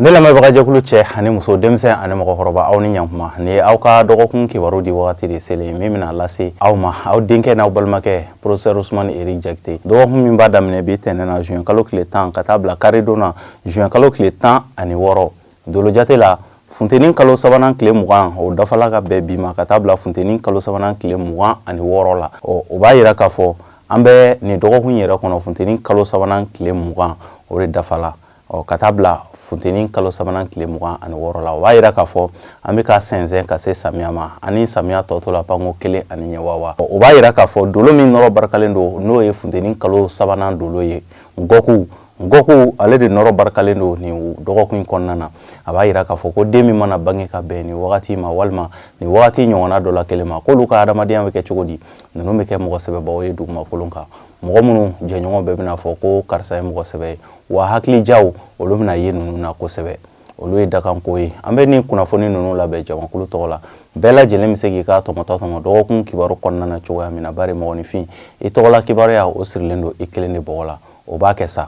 Ne lamɛnbagajɛkulu cɛ ani muso, denmisɛn ani mɔgɔkɔrɔba, aw ni ɲankuma. Nin ye aw ka dɔgɔkun kibaru di wagati de selen min bɛna lase aw ma, aw denkɛ n'aw balimakɛ, professeur Ousmane Eric Jakite. Dɔgɔkun min b'a daminɛ bi tɛnɛn na, juin kalo tile 10, ka taa bila karidon na, juin kalo tile 16. Dolojate la, funteni kalo sabanan tile 20, o dafala ka bɛn bi ma, ka taa bila funteni kalo sabanan tile 26 la. Ɔ, o b'a yira k'a fɔ an bɛ nin dɔgɔkun yɛrɛ kɔnɔ, funteni kalo sabanan tile 20, o de dafala, ɔ, ka taa bila funteni kalo sabanan tile 26 la. O b'a yira k'a fɔ an bɛ ka sɛnsɛn ka se samiya ma, ani samiya tɔ to la panko kelen ani ɲɛwawa. O b'a yira k'a fɔ dolo min nɔrɔ barikalen don, n'o ye funteni kalo sabanan dolo ye, ngɔku, ngɔku, ale de nɔrɔ barikalen don nin dɔgɔkun in kɔnɔna na. A b'a yira k'a fɔ ko den min mana bange ka bɛn nin wagati ma, walima nin wagati ɲɔgɔnna dɔ la kelen ma, k'olu ka adamadenya bɛ kɛ cogo di? Ninnu bɛ kɛ mɔgɔ sɛbɛbaw ye dugumakolo kan, mɔgɔ minnu jɛɲɔgɔn bɛɛ bɛna fɔ ko karisa ye mɔgɔ sɛbɛ ye, wa hakilijaw, olu bɛna ye ninnu na kosɛbɛ. Olu ye dakanko ye. An bɛ nin kunnafoni ninnu labɛn jamakulu tɔgɔ la. Bɛɛ lajɛlen bɛ se k'i ka tɔmɔta tɔmɔ dɔgɔkun kibaru kɔnɔna na cogoya min na, bari mɔgɔninfin, i tɔgɔla kibaruya, o sirilen don i kelen de bɔgɔ la. O b'a kɛ sa.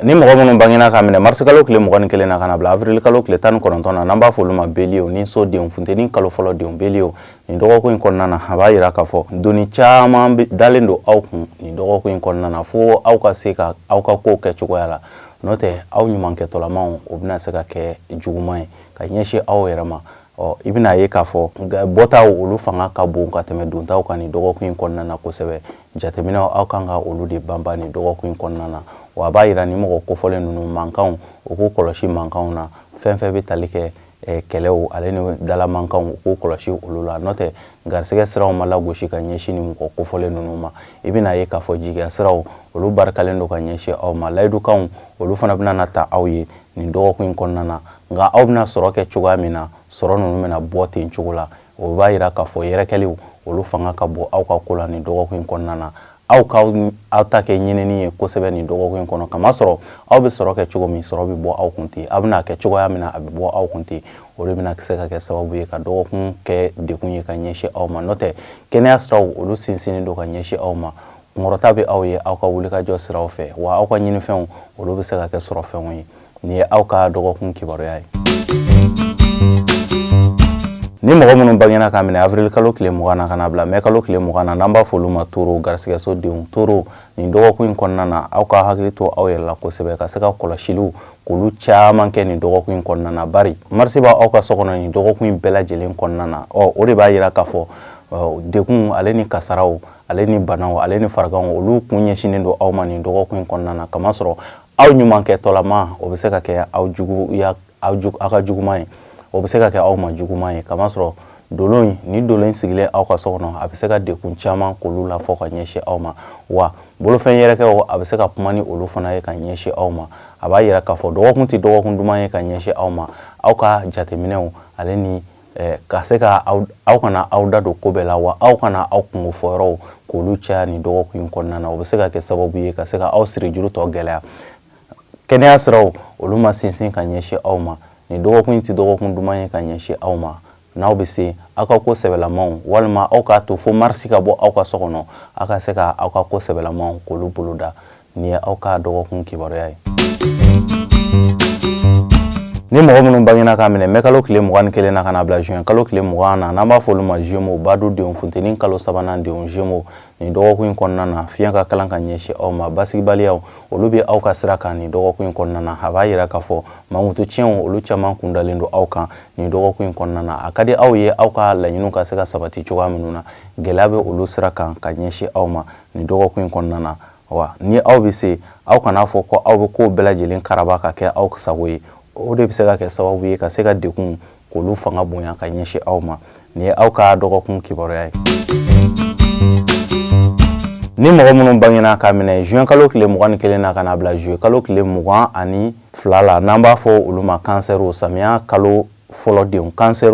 Ni mɔgɔ minnu bangena ka minɛ marisikalo tile 21 na ka na bila avril kalo tile 19 na, n'an b'a fɔ olu ma bélier ni so denw, funteni kalo fɔlɔ denw, bélier, nin dɔgɔkun in kɔnɔna na, a b'a yira k'a fɔ doni caman dalen don aw kun nin dɔgɔkun in kɔnɔna na, fo aw ka se ka aw ka kow kɛ cogoya la. N'o tɛ, aw ɲumankɛtɔlamaw, o bɛna se ka kɛ juguman ye ka ɲɛsin aw yɛrɛ ma. Ɔ, i bɛna ye k'a fɔ bɔtaw, olu fanga ka bon ka tɛmɛ dontaw kan nin dɔgɔkun in kɔnɔna na kosɛbɛ. Jateminɛw, aw kan ka olu de banban nin dɔgɔkun in kɔnɔna na. Wa a b'a yira ni mɔgɔ kofɔlen ninnu mankanw, u k'u kɔlɔsi mankanw na. Fɛn fɛn bɛ tali kɛ kɛlɛw ale ni dala mankanw, u k'u kɔlɔsi olu la. N'o tɛ, garisɛgɛ siraw ma lagosi ka ɲɛsin ni mɔgɔ kofɔlen ninnu ma. I bɛna ye k'a fɔ jigiya siraw, olu barikalen don ka ɲɛsin aw ma. Layidukanw, olu fana bɛna na ta aw ye nin dɔgɔkun in kɔnɔna na. Nka aw bɛna sɔrɔ kɛ cogoya min na, sɔrɔ ninnu bɛna bɔ ten cogo la. O b'a yira k'a fɔ yɛrɛkɛliw, olu fanga ka bon aw ka ko la nin dɔgɔkun in kɔnɔna na. Aw ka aw ta kɛ ɲinini ye kosɛbɛ nin dɔgɔkun in kɔnɔ, kamasɔrɔ aw bɛ sɔrɔ kɛ cogo min, sɔrɔ bɛ bɔ aw kun ten. Aw bɛna kɛ cogoya min na, a bɛ bɔ aw kun ten. O de bɛna se ka kɛ sababu ye ka dɔgɔkun kɛ degun ye ka ɲɛsin aw ma. N'o tɛ, kɛnɛya siraw, olu sinsinnen don ka ɲɛsin aw ma. Kunkɔrɔta bɛ aw ye aw ka wulikajɔ siraw fɛ, wa aw ka ɲinifɛnw, olu bɛ se ka kɛ sɔrɔfɛnw ye. Nin ye aw ka dɔgɔkun kibaruya ye. Ni mɔgɔ minnu bangena ka minɛ avril kalo tile 20 na ka na bila mɛ kalo tile 20 na, n'an b'a fɔ olu ma taureau, garisigɛso denw, taureau, nin dɔgɔkun in kɔnɔna na, aw ka hakili to aw yɛrɛ la kosɛbɛ, ka se ka kɔlɔsiliw k'olu caman kɛ nin dɔgɔkun in kɔnɔna na, bari marisi b'aw ka so kɔnɔ nin dɔgɔkun in bɛɛ lajɛlen kɔnɔna na. Ɔ, o de b'a yira k'a fɔ degun ale ni kasaraw ale ni banaw ale ni fariganw, olu kun ɲɛsinnen don aw ma nin dɔgɔkun in kɔnɔna na, kamasɔrɔ aw ɲumankɛtɔlama, o bɛ se ka kɛ aw juguya, aw aw ka juguman ye, o bɛ se ka kɛ aw ma juguman ye, kamasɔrɔ dolo in, ni dolo in sigilen aw ka so kɔnɔ, a bɛ se ka dekun caman k'olu la fɔ ka ɲɛsin aw ma. Wa bolofɛn yɛrɛkɛw, a bɛ se ka kuma ni olu fana ye ka ɲɛsin aw ma. A b'a yira k'a fɔ dɔgɔkun tɛ dɔgɔkun duman ye ka ɲɛsin aw ma. Aw ka jateminɛw ale ni ka se ka aw kana aw da don ko bɛɛ la, wa aw kana aw kungo fɔyɔrɔw k'olu caya nin dɔgɔkun in kɔnɔna na. O bɛ se ka kɛ sababu ye ka se ka aw siri juru tɔ gɛlɛya. Kɛnɛya siraw, olu ma sinsin ka ɲɛsin aw ma. Nin dɔgɔkun in tɛ dɔgɔkun duman ye ka ɲɛsin aw ma. N'aw bɛ se, aw ka ko sɛbɛlamaw, walima aw k'a to fo marisi ka bɔ aw ka so kɔnɔ, aw ka se ka aw ka ko sɛbɛlamaw k'olu boloda. Nin ye aw ka dɔgɔkun kibaruya ye. Ni mɔgɔ minnu bangena k'a minɛ mɛ kalo tile 21 na ka na bila juin kalo tile 20 na, n'an b'a fɔ olu ma Gémeaux, badu denw, funteni kalo sabanan denw, Gémeaux, nin dɔgɔkun in kɔnɔna na, fiɲɛ ka kalan ka ɲɛsin aw ma. Basigibaliyaw, olu bɛ aw ka sira kan nin dɔgɔkun in kɔnɔna na. A b'a yira k'a fɔ mankutu tiɲɛw, olu caman kundalen don aw kan nin dɔgɔkun in kɔnɔna na. A ka di aw ye aw ka laɲiniw ka se ka sabati cogoya minnu na, gɛlɛya bɛ olu sira kan ka ɲɛsin aw ma nin dɔgɔkun in kɔnɔna na. Wa ni aw bɛ se, aw kana fɔ ko aw bɛ ko bɛɛ lajɛlen karaba ka kɛ aw sago ye. O de bɛ se ka kɛ sababu ye ka se ka degun k'olu fanga bonya ka ɲɛsin aw ma. Nin ye aw ka dɔgɔkun kibaruya ye. Ni mɔgɔ minnu bangena k'a minɛ juin kalo tile 21 na ka na bila juillet kalo tile 22 la, n'an b'a fɔ olu ma cancer, samiya kalo fɔlɔ denw, cancer,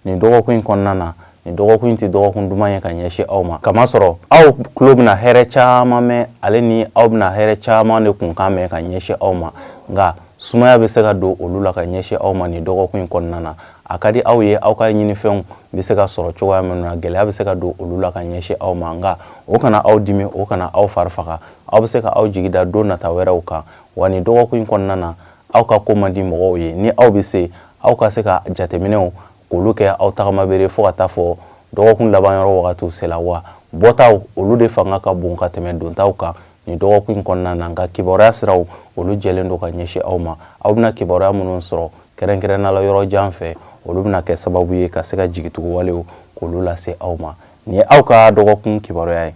nin dɔgɔkun in kɔnɔna na, nin dɔgɔkun in tɛ dɔgɔkun duman ye ka ɲɛsin aw ma, kamasɔrɔ aw tulo bɛna hɛrɛ caman mɛn, ale ni aw bɛna hɛrɛ caman de kunkan mɛn ka ɲɛsin aw ma. Nka sumaya bɛ se ka don olu la ka ɲɛsin aw ma nin dɔgɔkun in kɔnɔna na. A ka di aw ye aw ka ɲinifɛnw bɛ se ka sɔrɔ cogoya min na, gɛlɛya bɛ se ka don olu la ka ɲɛsin aw ma, nka o kana aw dimi, o kana aw fari faga. Aw bɛ se ka aw jigi da don nata wɛrɛw kan. Wa nin dɔgɔkun in kɔnɔna na, aw ka ko man di mɔgɔw ye. Ni aw bɛ se, aw ka se ka jateminɛw k'olu kɛ aw tagama bere fo ka taa fɔ dɔgɔkun laban yɔrɔ wagatiw sela. Wa bɔtaw olu de fanga ka bon ka tɛmɛ dontaw kan nin dɔgɔkun in kɔnɔna na, nka kibaruya siraw olu jɛlen don ka ɲɛsin aw ma. Aw bɛna kibaruya minnu sɔrɔ kɛrɛnkɛrɛnnenya la yɔrɔ jan fɛ, olu bɛna kɛ sababu ye ka se ka jigitugu walew k'olu lase aw ma. Nin ye aw ka dɔgɔkun kibaruya ye.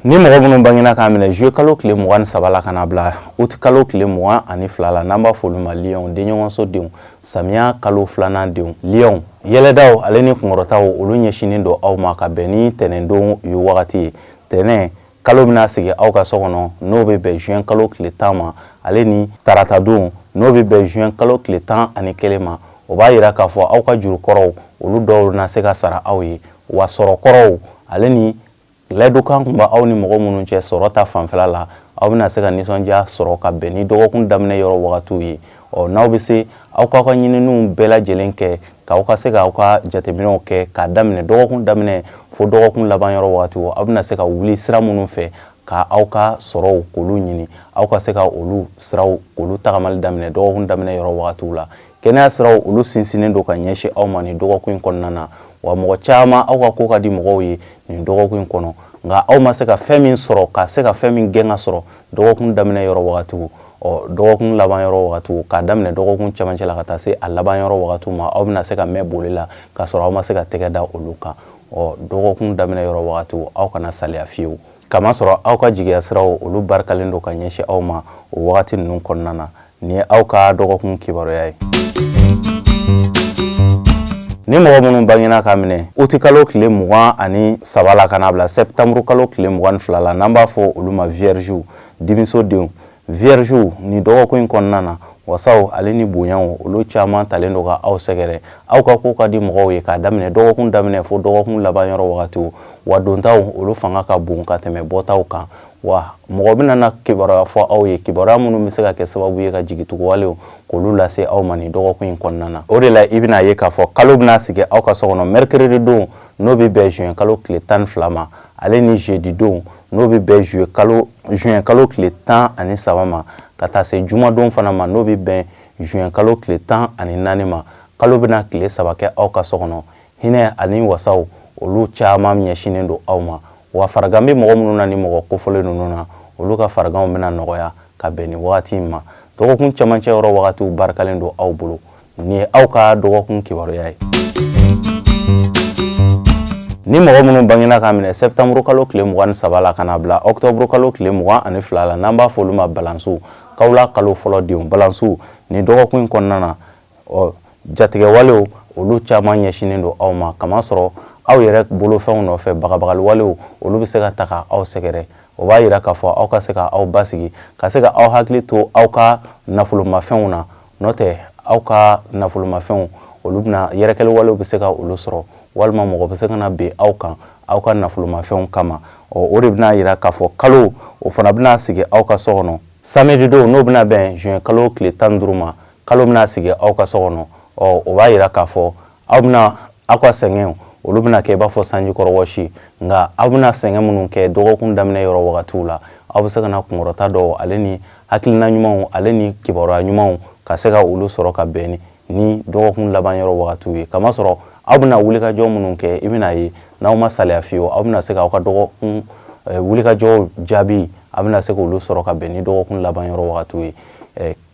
Ni mɔgɔ minnu bangena k'a minɛ juillet kalo tile 23 la ka na bila août kalo tile 22 la, n'an b'a fɔ olu ma lionw, denɲɔgɔnso denw, samiya kalo filanan denw, lionw, yɛlɛdaw ale ni kunkɔrɔtaw olu ɲɛsinnen don aw ma ka bɛn ni tɛnɛndon ye wagati ye. Tɛnɛn kalo bɛna sigi aw ka so kɔnɔ, n'o bɛ bɛn juin kalo tile 10 ma, ale ni taratadon, n'o bɛ bɛn juin kalo tile 11 ma. O b'a yira k'a fɔ aw ka juru kɔrɔw olu dɔw na se ka sara aw ye. Wa sɔrɔ kɔrɔw ale ni layidukan tun b'aw ni mɔgɔ minnu cɛ sɔrɔ ta fanfɛla la, aw bɛna se ka nisɔndiya sɔrɔ ka bɛn ni dɔgɔkun daminɛ yɔrɔ wagatiw ye. Ɔ n'aw bɛ se, aw k'aw ka ɲininiw bɛɛ lajɛlen kɛ k'aw ka se k'aw ka jateminɛw kɛ k'a daminɛ dɔgɔkun daminɛ fo dɔgɔkun laban yɔrɔ wagatiw, aw bɛna se ka wuli sira minnu fɛ ka aw ka sɔrɔw k'olu ɲini, aw ka se ka olu siraw k'olu tagamali daminɛ dɔgɔkun daminɛ yɔrɔ wagatiw la. Kɛnɛya siraw olu sinsinnen don ka ɲɛsin aw ma nin dɔgɔkun in kɔnɔna na. Wa mɔgɔ caman, aw ka ko ka di mɔgɔw ye nin dɔgɔkun in kɔnɔ, nka aw ma se ka fɛn min sɔrɔ, ka se ka fɛn min gɛn ka sɔrɔ dɔgɔkun daminɛ yɔrɔ wagatiw, ɔ dɔgɔkun laban yɔrɔ wagatiw, k'a daminɛ dɔgɔkun cɛmancɛ la ka taa se a laban yɔrɔ wagatiw ma, aw bɛna se ka mɛn boli la k'a sɔrɔ aw ma se ka tɛgɛ da olu kan. Ɔ dɔgɔkun daminɛ yɔrɔ wagatiw, aw kana saliya fiyewu, kamasɔrɔ aw ka jigiya siraw olu barikalen don ka ɲɛsin aw ma o wagati ninnu kɔnɔna na. Nin ye aw ka dɔgɔkun kibaruya ye. Ni mɔgɔ minnu bangena k'a minɛ uti kalo tile 23 la ka n'a bila sɛptanburu kalo tile 22 la, n'an b'a fɔ olu ma viergew, dimiso denw, viergew, nin dɔgɔkun in kɔnɔna na, wasaw ale ni bonyaw olu caman talen don ka aw sɛgɛrɛ. Aw ka ko ka di mɔgɔw ye k'a daminɛ dɔgɔkun daminɛ fo dɔgɔkun laban yɔrɔ wagatiw. Wa dontaw olu fanga ka bon ka tɛmɛ bɔtaw kan. Wa mɔgɔ bɛna na kibaruya fɔ aw ye, kibaruya minnu bɛ se ka kɛ sababu ye ka jigituguwalew k'olu lase aw ma nin dɔgɔkun in kɔnɔna na. O de la i bɛna ye k'a fɔ kalo bɛna sigi aw ka so kɔnɔ mercredi don, n'o bɛ bɛn juin kalo tile 12 ma, ale ni jeudi don, n'o bɛ bɛn juin kalo tile 13 ma, ka taa se jumadon fana ma, n'o bɛ bɛn juin kalo tile 14 ma. Kalo bɛna tile 3 kɛ aw ka so kɔnɔ. Hinɛ ani wasaw olu caman ɲɛsinnen don aw ma. Wa farigan bɛ mɔgɔ minnu na ni mɔgɔ kofɔlen ninnu na, olu ka fariganw bɛna nɔgɔya ka bɛn nin wagati in ma. Dɔgɔkun cɛmancɛ yɔrɔ wagatiw barikalen don aw bolo. Nin ye aw ka dɔgɔkun kibaruya ye. Ni mɔgɔ minnu bangena k'a minɛ sɛptanburu kalo tile 23 la ka n'a bila ɔkutɔburu kalo tile 22 la, n'an b'a fɔ olu ma balansiw, kawula kalo fɔlɔ denw, balansiw, nin dɔgɔkun in kɔnɔna na, ɔ jatigɛwalew olu caman ɲɛsinnen don aw ma, kamasɔrɔ aw yɛrɛ bolofɛnw nɔfɛ bagabagaliwalew olu bɛ se ka ta ka aw sɛgɛrɛ. O b'a yira k'a fɔ aw ka se ka aw basigi, ka se ka aw hakili to aw ka nafolomafɛnw na, n'o tɛ aw ka nafolomafɛnw olu bɛna yɛrɛkɛliwalew bɛ se ka olu sɔrɔ, walima mɔgɔ bɛ se ka na bin aw kan aw ka nafolomafɛnw kama. Ɔ o de bɛna yira k'a fɔ kalo o fana bɛna sigi aw ka so kɔnɔ samedi don, n'o bɛna bɛn juin kalo tile 15 ma. Kalo bɛna sigi aw ka so kɔnɔ. Ɔ o b'a yira k'a fɔ aw bɛna aw ka sɛgɛnw olu bɛna kɛ i b'a fɔ sanji kɔrɔ wɔsi, nka aw bɛna sɛgɛn minnu kɛ dɔgɔkun daminɛ yɔrɔ wagatiw la, aw bɛ se ka na kunkɔrɔta dɔw ale ni hakilina ɲumanw ale ni kibaruya ɲumanw ka se ka olu sɔrɔ ka bɛn ni dɔgɔkun laban yɔrɔ wagatiw ye, kamasɔrɔ aw bɛna wulikajɔ minnu kɛ, i bɛna ye n'aw ma saliya fiyewu, aw bɛna se k'aw ka dɔgɔkun wulikajɔw jaabi, aw bɛna se k'olu sɔrɔ ka bɛn ni dɔgɔkun laban yɔrɔ wagatiw ye.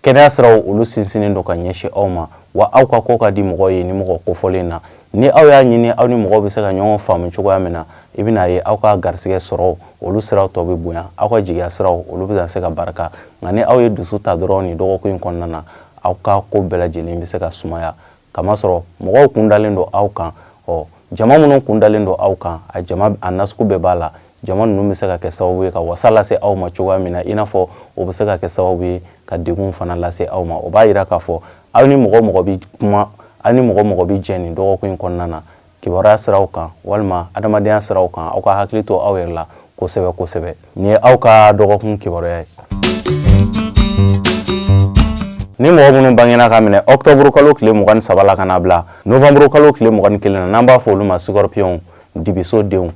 Kɛnɛya siraw olu sinsinnen don ka ɲɛsin aw ma. Wa aw ka ko ka di mɔgɔ ye ni mɔgɔ kofɔlen na. Ni aw y'a ɲini aw ni mɔgɔw bɛ se ka ɲɔgɔn faamu cogoya min na, i bɛna ye aw ka garisɛgɛ sɔrɔ olu siraw tɔ bɛ bonya, aw ka jigiya siraw olu bɛna se ka barika. Nka ni aw ye dusu ta dɔrɔn nin dɔgɔkun in kɔnɔna na, aw ka ko bɛɛ lajɛlen bɛ se ka sumaya, kamasɔrɔ mɔgɔw kun dalen don aw kan. Ɔ jama minnu kun dalen don aw kan, a jama a nasugu bɛɛ b'a la. Jama ninnu bɛ se ka kɛ sababu ye ka wasa lase aw ma cogoya min na, i n'a fɔ o bɛ se ka kɛ sababu ye ka degun fana lase aw ma. O b'a yira k'a fɔ aw ni mɔgɔ mɔgɔ bɛ kuma, aw ni mɔgɔ mɔgɔ bɛ jɛ nin dɔgɔkun in kɔnɔna na, kibaruya siraw kan walima adamadenya siraw kan, aw ka hakili to aw yɛrɛ la kosɛbɛ kosɛbɛ. Nin ye aw ka dɔgɔkun kibaruya ye. Ni mɔgɔ minnu bangena ka minɛ octobre kalo tile 23 la ka na bila novembre kalo tile 21 na, n'an b'a fɔ olu ma scorpion, dibiso denw.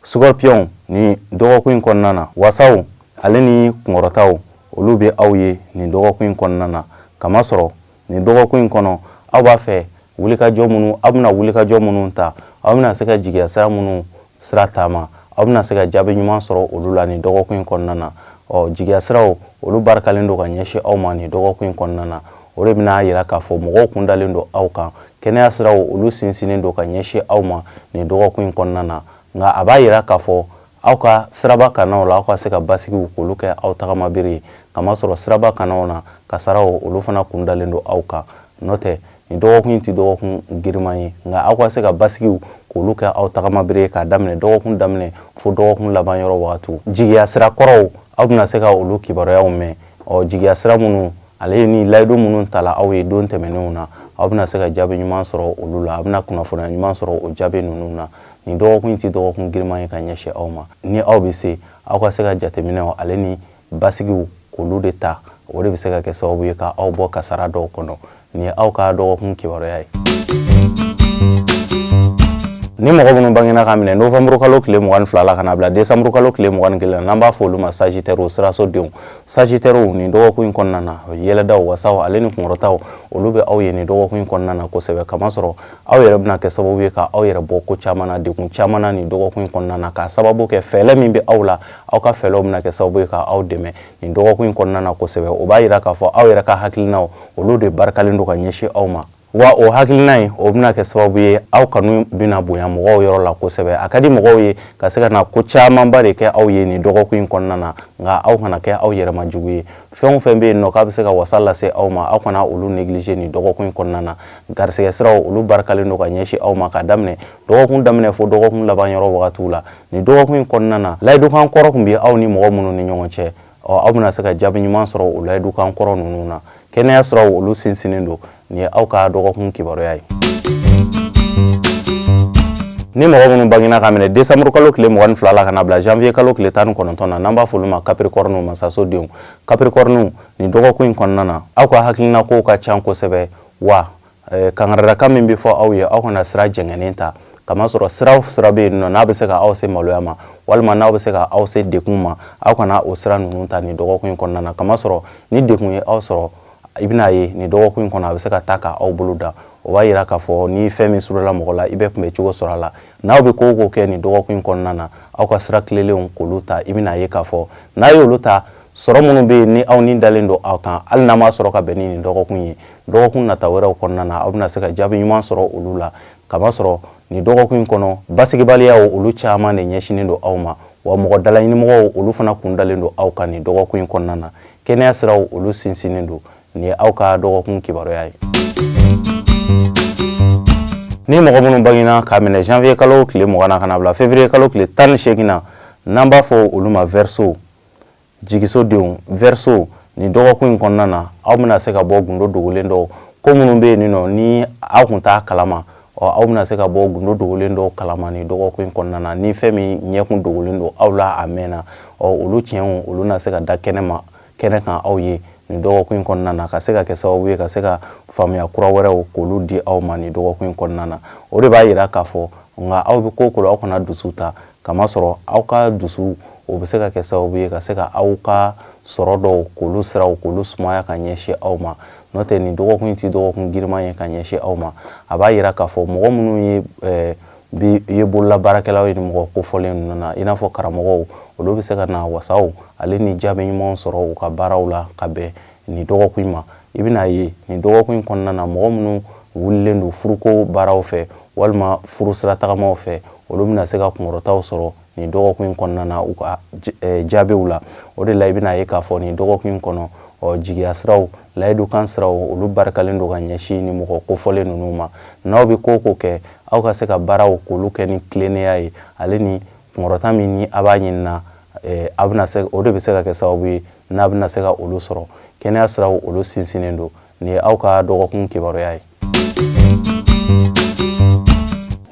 Scorpion, nin dɔgɔkun in kɔnɔna na, wasaw ale ni kunkɔrɔtaw, olu bɛ aw ye nin dɔgɔkun in kɔnɔna na. Kamasɔrɔ nin dɔgɔkun in kɔnɔ, aw b'a fɛ wulikajɔ minnu, aw bɛna wulikajɔ minnu ta, aw bɛna se ka jigiya sira minnu sira taama, aw bɛna se ka jaabi ɲuman sɔrɔ olu la nin dɔgɔkun in kɔnɔna na. Ɔ, jigiya siraw, olu barikalen don ka ɲɛsin aw ma nin dɔgɔkun in kɔnɔna na. O de bɛna yira k'a fɔ mɔgɔw kun dalen don aw kan. Kɛnɛya siraw, olu sinsinnen don ka ɲɛsin aw ma nin dɔgɔkun in kɔnɔna na. Nka a b'a yira k'a fɔ aw ka siraba kannaw la, aw ka se ka basigiw k'olu kɛ aw tagamabere ye, kamasɔrɔ siraba kannaw na, kasaraw, olu fana kun dalen don aw kan. N'o tɛ, nin dɔgɔkun in tɛ dɔgɔkun giriman ye, nka aw ka se ka basigiw k'olu kɛ aw tagamabere ye k'a daminɛ dɔgɔkun daminɛ fo dɔgɔkun laban yɔrɔ wagatiw. Jigiya sira kɔrɔw, aw bɛna se ka olu kibaruyaw mɛn. Ɔ, jigiya sira minnu ale ni layidu minnu tala aw ye don tɛmɛnenw na, aw bɛna se ka jaabi ɲuman sɔrɔ olu la, aw bɛna kunnafoniya ɲuman sɔrɔ o jaabi ninnu na. Nin dɔgɔkun in tɛ dɔgɔkun giriman ye ka ɲɛsin aw ma. Ni aw bɛ se, aw ka se ka jateminɛw ale ni basigiw k'olu de ta, o de bɛ se ka kɛ sababu ye ka aw bɔ kasara dɔw kɔnɔ. Nin ye aw ka dɔgɔkun kibaruya ye. Ni mɔgɔ minnu bangena ka minɛ novembre kalo tile 22 la ka na bila décembre kalo tile 21 na, n'an b'a fɔ olu ma sagittaire, siraso denw. Sagittaire, nin dɔgɔkun in kɔnɔna na, yɛlɛdaw, wasaw ale ni kunkɔrɔtaw, olu bɛ aw ye nin dɔgɔkun in kɔnɔna na kosɛbɛ, kamasɔrɔ aw yɛrɛ bɛna kɛ sababu ye ka aw yɛrɛ bɔ ko caman na, degun caman na nin dɔgɔkun in kɔnɔna na, k'a sababu kɛ fɛɛrɛ min bɛ aw la. Aw ka fɛɛrɛw bɛna kɛ sababu ye ka aw dɛmɛ nin dɔgɔkun in kɔnɔna na kosɛbɛ. O b'a yira k'a fɔ aw yɛrɛ ka hakilinaw, olu de barikalen don ka ɲɛsin aw ma. Wa o hakilina in, o bɛna kɛ sababu ye aw kanu bɛna bonya mɔgɔw yɔrɔ la kosɛbɛ. A ka di mɔgɔw ye ka se ka na ko camanba de kɛ aw ye nin dɔgɔkun in kɔnɔna na, nka aw kana kɛ aw yɛrɛma jugu ye. Fɛn o fɛn bɛ yen nɔ k'a bɛ se ka wasa lase aw ma, aw kana olu négliger nin dɔgɔkun in kɔnɔna na. Garisɛgɛ siraw, olu barikalen don ka ɲɛsin aw ma k'a daminɛ dɔgɔkun daminɛ fo dɔgɔkun laban yɔrɔ wagatiw la. Nin dɔgɔkun in kɔnɔna na, layidukan kɔrɔ tun bɛ aw ni mɔgɔ minnu ni ɲɔgɔn cɛ, ɔ, aw bɛna se ka jaabi ɲuman sɔrɔ o layidukan kɔrɔ ninnu na. Kɛnɛya siraw, olu sinsinnen don. Nin ye aw ka dɔgɔkun kibaruya ye. Ni mɔgɔ minnu bangena ka minɛ décembre kalo tile 22 la ka na bila janvier kalo tile 19 na, n'an b'a fɔ olu ma capricorne, masaso denw. Capricorne, nin dɔgɔkun in kɔnɔna na, aw ka hakilina kow ka ca kosɛbɛ. Wa kangarida min bɛ fɔ aw ye, aw kana sira jɛngɛnnen ta, kamasɔrɔ sira o sira bɛ yen nɔ n'a bɛ se ka aw se maloya ma walima n'aw bɛ se ka aw se degun ma, aw kana o sira ninnu ta nin dɔgɔkun in kɔnɔna na, kamasɔrɔ ni degun ye aw sɔrɔ, i bɛna ye nin dɔgɔkun in kɔnɔ, a bɛ se ka taa ka aw bolo da. O b'a yira k'a fɔ ni fɛn min surula mɔgɔ la, i bɛ kunbɛ cogo sɔrɔ a la. N'aw bɛ ko o ko kɛ nin dɔgɔkun in kɔnɔna na, aw ka sira tilenlenw k'olu ta. I bɛna ye k'a fɔ n'a y'olu ta, sɔrɔ minnu bɛ yen ni aw ni dalen don aw kan, hali n'a ma sɔrɔ ka bɛn ni nin dɔgɔkun ye, dɔgɔkun nata wɛrɛw kɔnɔna na, aw bɛna se ka jaabi ɲuman sɔrɔ olu la, kamasɔrɔ nin dɔgɔkun in kɔnɔ, basigibaliyaw, olu caman de ɲɛsinnen don aw ma. Wa mɔgɔ dalaɲinimɔgɔw, olu fana kun dalen don aw kan nin dɔgɔkun in kɔnɔna na. Kɛnɛya siraw, olu sinsinnen don. Nin ye aw ka dɔgɔkun kibaruya ye. Ni mɔgɔ minnu bangena k'a minɛ janvier kalo tile 20 na ka na bila février kalo tile 18 na, n'an b'a fɔ olu ma Verseau, jigiso denw. Verseau, nin dɔgɔkun in kɔnɔna na, aw bɛna se ka bɔ gundo dogolen dɔw ko minnu bɛ yen nɔ ni aw kun t'a kalama. Ɔ, aw bɛna se ka bɔ gundo dogolen dɔw kalama nin dɔgɔkun in kɔnɔna na. Ni fɛn min ɲɛkun dogolen don aw la a mɛnna, ɔ, olu tiɲɛw, olu na se ka da kɛnɛ ma, kɛnɛ kan aw ye nin dɔgɔkun in kɔnɔna na, ka se ka kɛ sababu ye ka se ka faamuya kura wɛrɛw k'olu di aw ma nin dɔgɔkun in kɔnɔna na. O de b'a yira k'a fɔ nka aw bɛ ko o ko la, aw kana dusu ta, kamasɔrɔ aw ka dusu, o bɛ se ka kɛ sababu ye ka se ka aw ka sɔrɔ dɔw k'olu siraw k'olu sumaya ka ɲɛsin aw ma. N'o tɛ, nin dɔgɔkun in tɛ dɔgɔkun giriman ye ka ɲɛsin aw ma. A b'a yira k'a fɔ mɔgɔ minnu ye bi ye bolola baarakɛlaw ye ni mɔgɔ kofɔlen ninnu na, i n'a fɔ karamɔgɔw, olu bɛ se ka na wasaw ale ni jaabi ɲumanw sɔrɔ u ka baaraw la ka bɛn nin dɔgɔkun in ma. I bɛna ye nin dɔgɔkun in kɔnɔna na, mɔgɔ minnu wulilen don furuko baaraw fɛ walima furu sira tagamaw fɛ, olu bɛna se ka kunkɔrɔtaw sɔrɔ nin dɔgɔkun in kɔnɔna na u ka jaabiw la. O de la, i bɛna ye k'a fɔ nin dɔgɔkun in kɔnɔ, ɔ, jigiya siraw, layidukan siraw, olu barikalen don ka ɲɛsin ni mɔgɔ kofɔlen ninnu ma. N'aw bɛ ko o ko kɛ, aw ka se ka baaraw k'olu kɛ ni tilennenya ye ale ni kunkɔrɔta min ni a b'a ɲinina, a bɛna se, o de bɛ se ka kɛ sababu ye n'a bɛna se ka olu sɔrɔ. Kɛnɛya siraw, olu sinsinnen don. Nin ye aw ka dɔgɔkun kibaruya ye.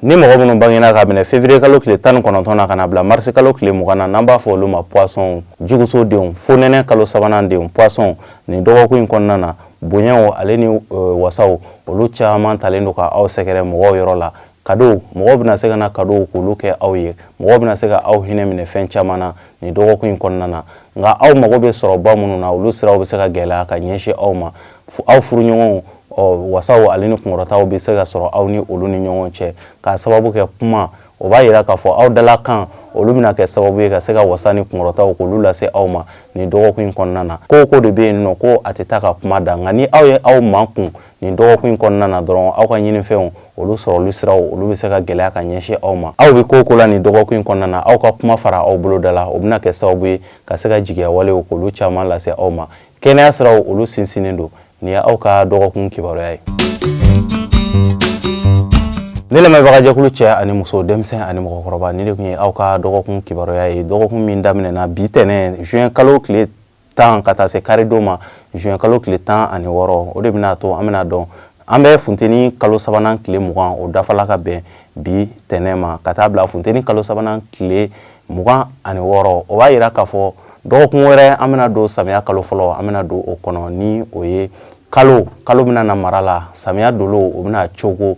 Ni mɔgɔ minnu bangena ka minɛ février kalo tile 19 na ka na bila mars kalo tile 20 na, n'an b'a fɔ olu ma poisson, juguso denw, fonɛnɛ kalo sabanan denw, poisson, nin dɔgɔkun in kɔnɔna na, bonyaw ale ni wasaw, olu caman talen don ka aw sɛgɛrɛ mɔgɔw yɔrɔ la. Cadeau, mɔgɔw bɛna se ka na cadeau k'olu kɛ aw ye, mɔgɔw bɛna se ka aw hinɛ minɛ fɛn caman na nin dɔgɔkun in kɔnɔna na. Nka aw mago bɛ sɔrɔba minnu na, olu siraw bɛ se ka gɛlɛya ka ɲɛsin aw ma. Aw furuɲɔgɔnw, wasaw ale ni kunkɔrɔtaw bɛ se ka sɔrɔ aw ni olu ni ɲɔgɔn cɛ k'a sababu kɛ kuma. O b'a yira k'a fɔ aw dalakan, olu bɛna kɛ sababu ye ka se ka wasa ni kunkɔrɔtaw k'olu lase aw ma nin dɔgɔkun in kɔnɔna na. Ko ko de bɛ yen nɔ ko a tɛ taa ka kuma da, nka ni aw ye aw makun nin dɔgɔkun in kɔnɔna na dɔrɔn, aw ka ɲinifɛnw, olu sɔrɔli siraw, olu bɛ se ka gɛlɛya ka ɲɛsin aw ma. Aw bɛ ko ko la nin dɔgɔkun in kɔnɔna na, aw ka kuma fara aw boloda la, o bɛna kɛ sababu ye ka se ka jigiya walew k'olu caman lase aw ma. Kɛnɛya siraw, olu sinsinnen don. Nin ye aw ka dɔgɔkun kibaruya ye. Ne lamɛnbagajɛkulu cɛ ani muso, denmisɛn ani mɔgɔkɔrɔba, nin de tun ye aw ka dɔgɔkun kibaruya ye, dɔgɔkun min daminɛna bi tɛnɛn juin kalo tile 10 ka taa se karidon ma juin kalo tile 16. O de bɛna to an bɛna dɔn an bɛ funteni kalo sabanan tile 20, o dafala ka bɛn bi tɛnɛn ma, ka taa bila funteni kalo sabanan tile 26. O b'a yira k'a fɔ dɔgɔkun wɛrɛ an bɛna don samiya kalo fɔlɔ, an bɛna don o kɔnɔ, ni o ye kalo kalo bɛna na mara la. Samiya dolo, o bɛna cogo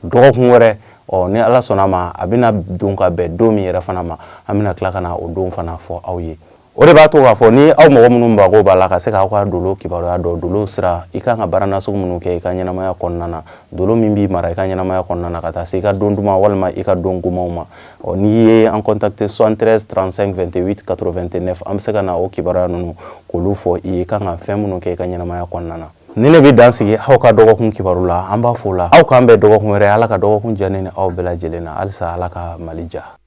dɔgɔkun wɛrɛ. Ɔ ni Ala sɔnna ma, a bɛna don ka bɛn don min yɛrɛ fana ma, an bɛna tila ka na o don fana fɔ aw ye. O de b'a to k'a fɔ ni aw mɔgɔ minnu mago b'a la ka se k'aw ka dolo kibaruya dɔn, dolo sira, i kan ka baara nasugu minnu kɛ i ka ɲɛnamaya kɔnɔna na, dolo min b'i mara i ka ɲɛnamaya kɔnɔna na ka taa se i ka don duman walima i ka don gomanw ma, ɔ n'i ye an contacter 73 35 28 89, an bɛ se ka na o kibaruya ninnu k'olu fɔ i ye, i kan ka fɛn minnu kɛ i ka ɲɛnamaya kɔnɔna na. Ni ne bɛ dan sigi aw ka dɔgɔkun kibaru la, an b'a fɔ la aw k'an bɛn dɔgɔkun wɛrɛ. Ala ka dɔgɔkun diya ne ni aw bɛɛ lajɛlen na. Halisa Ala ka Mali diya.